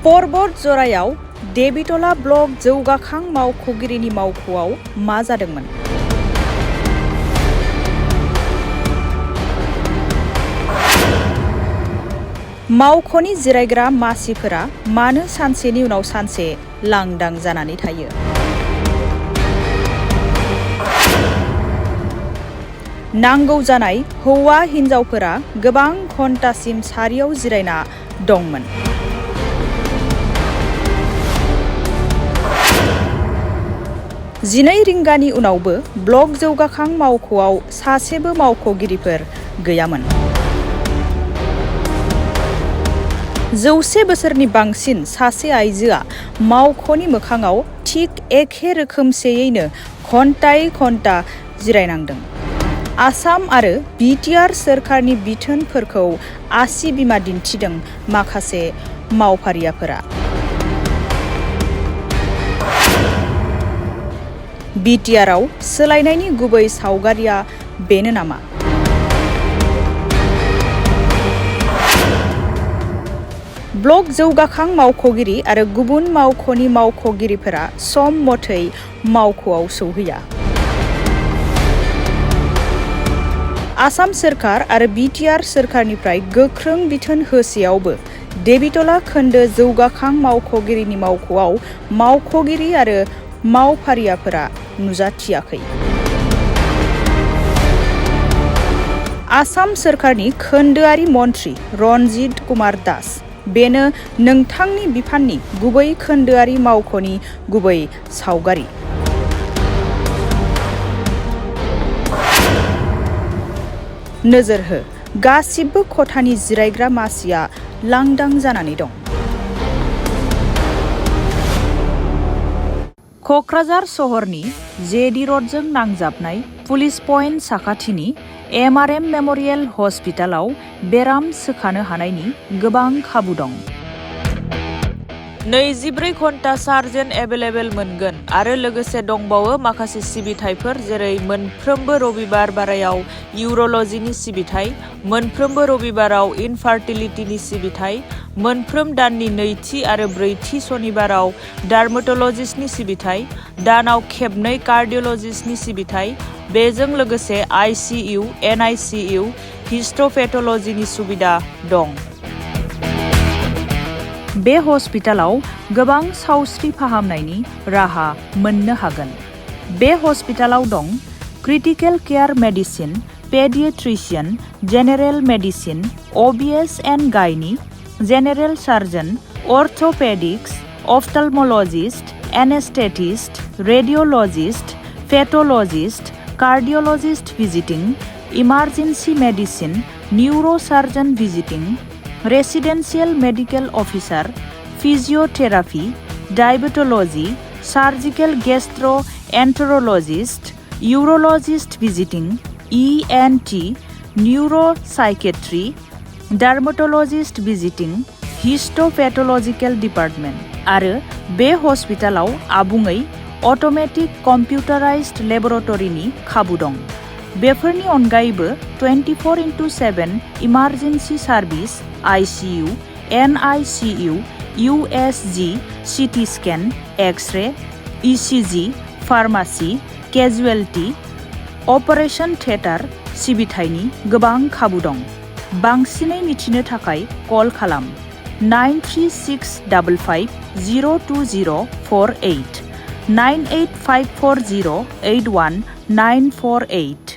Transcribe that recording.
पर्बत जरायाव देबिटला block जौगाखां मावख'गिरिनि मावख'आव मा जादोंमोन? मावख'नि जिरायग्रा मासिफोरा मानो सानसेनि उनाव सानसे लांदां जानानै थायो? नांगौ जानाय हौवा हिन्जावफोरा गोबां घन्टासिम सारियाव जिरायना दंमोन। 12 रिंगानि उनावबो ब्लक जौगाखां मावख'आव सासेबो मावख'गिरिफोर गैयामोन। 100 बोसोरनि बांसिन सासे आइजोआ मावख'नि मोखाङाव थिक एखे रोखोमसेयैनो घन्टायै घन्टा जिरायनांदों। आसाम आरो बिटिआर सोरखारनि बिथोनफोरखौ आसि बिमा दिन्थिदों माखासे मावफारियाफोरा। बिटिआरआव सोलायनायनि गुबै सावगारिया बेनो नामा? ब्लक जौगाखां मावख'गिरि आरो गुबुन मावख'नि मावख'गिरिफोरा सम मथै मावख'आव सौहैया। आसाम सोरखार आरो बिटिआर सोरखारनिफ्राय गोख्रों बिथोन होसेयावबो देबिटला खोन्दो जौगाखां मावख'गिरिनि मावख'आव मावख'गिरि आरो मावफारियाफोरा नुजाथियाखै। आसाम सोरखारनि खोन्दोआरि मन्थ्रि रनजित कुमार दास, बेनो नोंथांनि बिफाननि गुबै खोन्दोआरि मावख'नि गुबै सावगारि। नोजोर हो, गासिबो खथानि जिरायग्रा मासिया लांदां जानानै दं। क'क्राझार सहरनि जेडि र'डजों नांजाबनाय पुलिस पइन्ट साखाथिनि एमआरएम मेम'रियेल हस्पिटालाव बेराम सोखानो हानायनि गोबां खाबु दं। 24 घन्टा सार्जेन एभेलेबेल मोनगोन आरो लोगोसे दंबावो माखासे सिबिथाइफोर जेरै मोनफ्रोमबो रबिबार बारायाव इउर'लजिनि सिबिथाइ, मोनफ्रोमबो रबिबाराव इनफार्टिलिटिनि सिबिथाइ, मोनफ्रोम दाननि नैथि आरो ब्रैथि सनिबाराव डार्मेट'लजिस्टनि सिबिथाइ, दानाव खेबनै कार्डिय'लजिस्टनि सिबिथाइ, बेजों लोगोसे आइसिइउ, एनआइसिइउ, हिस्ट'पेथ'लजिनि सुबिदा दं। बे हस्पिटालाव गोबां सावस्रि फाहामनायनि राहा मोननो हागोन। बे हस्पिटालाव दं critical care medicine, paediatrician, general medicine, OBS and gynae, general surgeon, orthopaedics, ophthalmologist, anaesthetist, radiologist, pathologist, cardiologist visiting, emergency medicine, neurosurgeon visiting, residential medical officer, physiotherapy, diabetology, surgical gastroenterologist, urologist visiting, ENT, neuropsychiatry, dermatologist visiting, histopathological department आरो बे हस्पिटालाव आबुङै automatic कम्पिउटाराइज्ड लेबरेटरीनि खाबु दं। बेफोरनि अनगायैबो 24x7 emergency service, ICU, NICU, USG, CT scan, X-ray, ECG, pharmacy, casualty, operation theatre सिबिथायनि गोबां खाबु दं। बांसिनै मिथिनो थाखाय कल खालाम 9365502048 9854081 948।